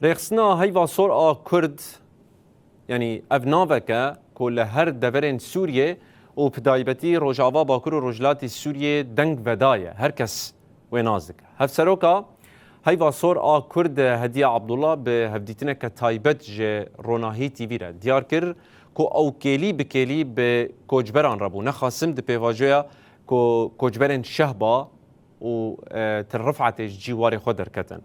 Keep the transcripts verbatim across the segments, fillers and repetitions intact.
Rêxistina Heyva Sor a Kurd, yanî ev navek e ku li her deverên Sûriyê û bi taybetî Rojava Bakur û Rojhilatê Sûriyê deng vedaye. Her kes wê nas dike. Hevseroka Heyva Sor a Kurd Hediye Abdullah bi hevdîtineke taybet ji Ronahî T V re diyar kir ku ew kêlî bi kêlî bi koçberan re bû. Nexasim di pêvajoya ku koçberên Şehba û, e, Til Rifetê ji cîwarê xwe derketin.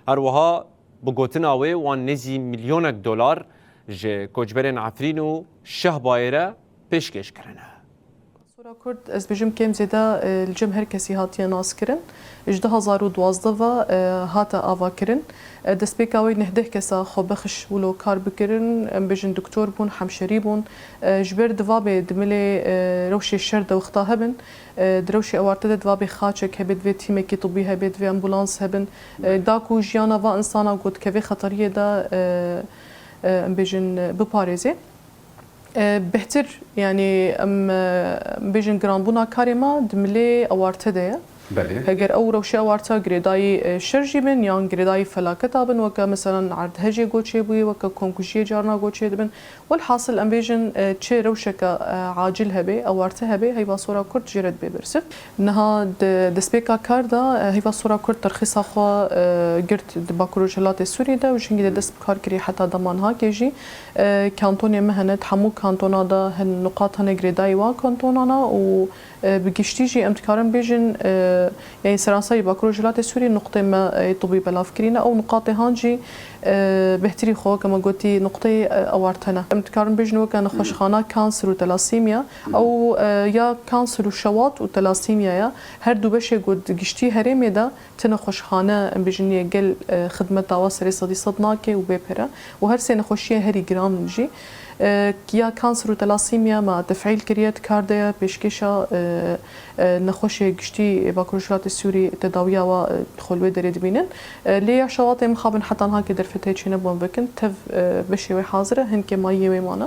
Her wiha bi gotina wê wan nêzî milyonek dolar ji koçberên Efrîn û Şehbayê re pêşkêş kirine. Sora Kurd, ez bêjim kêm zêde, e, li cem her kesî hatiye naskirin. Ji du hazar û duwazdeh ve, e, hate avakirin. E, destpêka wê neh deh kesa xwebexş wilo kar bikirin. Em bêjin doktor bûn, hemşerî bûn. E, ji ber divabê di milê, e, rewşê şer de wexta hebin. E, di rewşê ewarte de divabê xaçek hebe, divê tîmekî tibî hebe, divê ambulans hebin. E, da ku jiyana va insana ku dikeve xeteriyê de, e, e, em bêjin, e, biparêzê. E, bêhtir, yanî em, e, em bêjin giranbûna karê me di milê ewarte de ye. Belê. Heger ew rewşe ewarte girêdayî, e, şer jî bin yan girêdayî felaketa bin, weke meselen erdhejê goçê bûye, weke komkujiyê carna goçê dibin. Welhasil em bêjin, e, çi rewşeke, e, acil hebe, ewarte hebe, Heyva Sora Kurd jê re dibe bersiv. Niha di destpêka kar de, e, Heyva Sora Kurd terxîsa xwe, e, girt di Bakur Rojhilatê Sûriyê de û ji hingî de dest bi kar kirî heta dema niha kê jî. E, kantonê me hene, di hemû kantona de hin nuqat hene girêdayî wan kantonana û, e, bi giştî jî em dikarin bêjin, e, yanî seranserî Bakur Rojhilatê Sûriyê nuqtê me, e, tibî belav kirîne. Ew nuqatê han jî, e, bêhtirî xwe, weke me gotî, nuqteyê, e, ewarte ne. Em dikarin bêjin weke nexweşxana kanser û telasîmya, ew, e, ya kanser û şewat û telasîmya ye. Her du beşê ku di giştî herêmê de ti nexweşxane, em bêjin, yê gel, e, xidmeta wa serê sedî sed nake û bê pere. Û her sê nexweşiyê herî giran in jî. E, ya kanser û telasîmya me tefîl kiriye, di kar de ye, pêşkêşa, e, e, nexweşê giştî Bakur Rojhilatê Sûrî tedawiya wa, e, xwe li wê derê dibînin. E, lê ya şewatê mixabin heta niha kê derfetê çênebû em vekin, tev, e, beşê wê hazir e, hin kêmayiyê wê mane.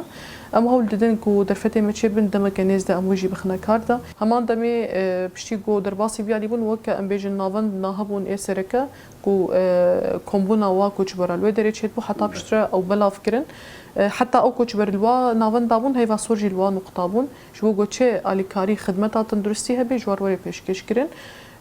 Em hewl didin ku derfetê me çêbin, demeke nêz de em wê jî bixine kar de. Heman demê, e, piştî ku derbasî vî alî bûn, weke em bêjin navend nahebûn ê sereke ku, e, kombûna wa koçbera li wê derê çêdibû, heta piştre ew belav kirin. E, heta ew koçber li wa navenda bûn, Heyva Sor jî li wa nuqta bûn. Ji bo ku çi alîkarî xidmeta tenduristî hebe, ji war were pêşkêş kirin.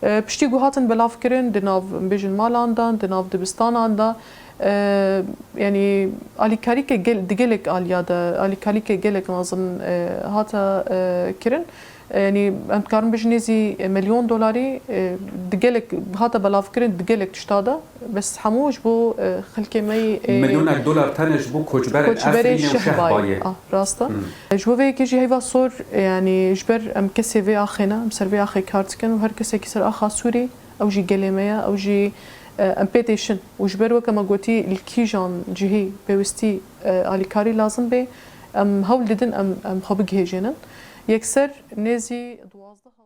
E, piştî ku hatin belav kirin, di nav, em bêjin, malan de, di nav dibistanan de, e, yanî alîkarîke gel-, di gelek aliya de, alîkarîke gelek mezin, e, hate, e, kirin. E, yanî em dikarin bêjin nêzî milyon dolarî, e, di gelek, hate belav kirin di gelek tişta de. Bes hemû ji bo, e, xelkê me yê, e, Milyonek dolar tenê ji bo koçberên koçberê Efrînê û Şehbayê. Şehbayê. Ah, rast e. Hmm. Ji bo vê yekê jî Heyva Sor, e, yanî ji ber em kesê vê axê ne, em ser vê axê kar dikin û her kesekî ser axa Sûrî, ew jî gelê me ye, ew jî, e, em pê têşin. Û ji ber weke me gotî, li kîjan cihî pêwistî, e, alîkarî lazim bê, em hewl didin em, em xwe bigihêjênin. Yekser nêzî duwazdeh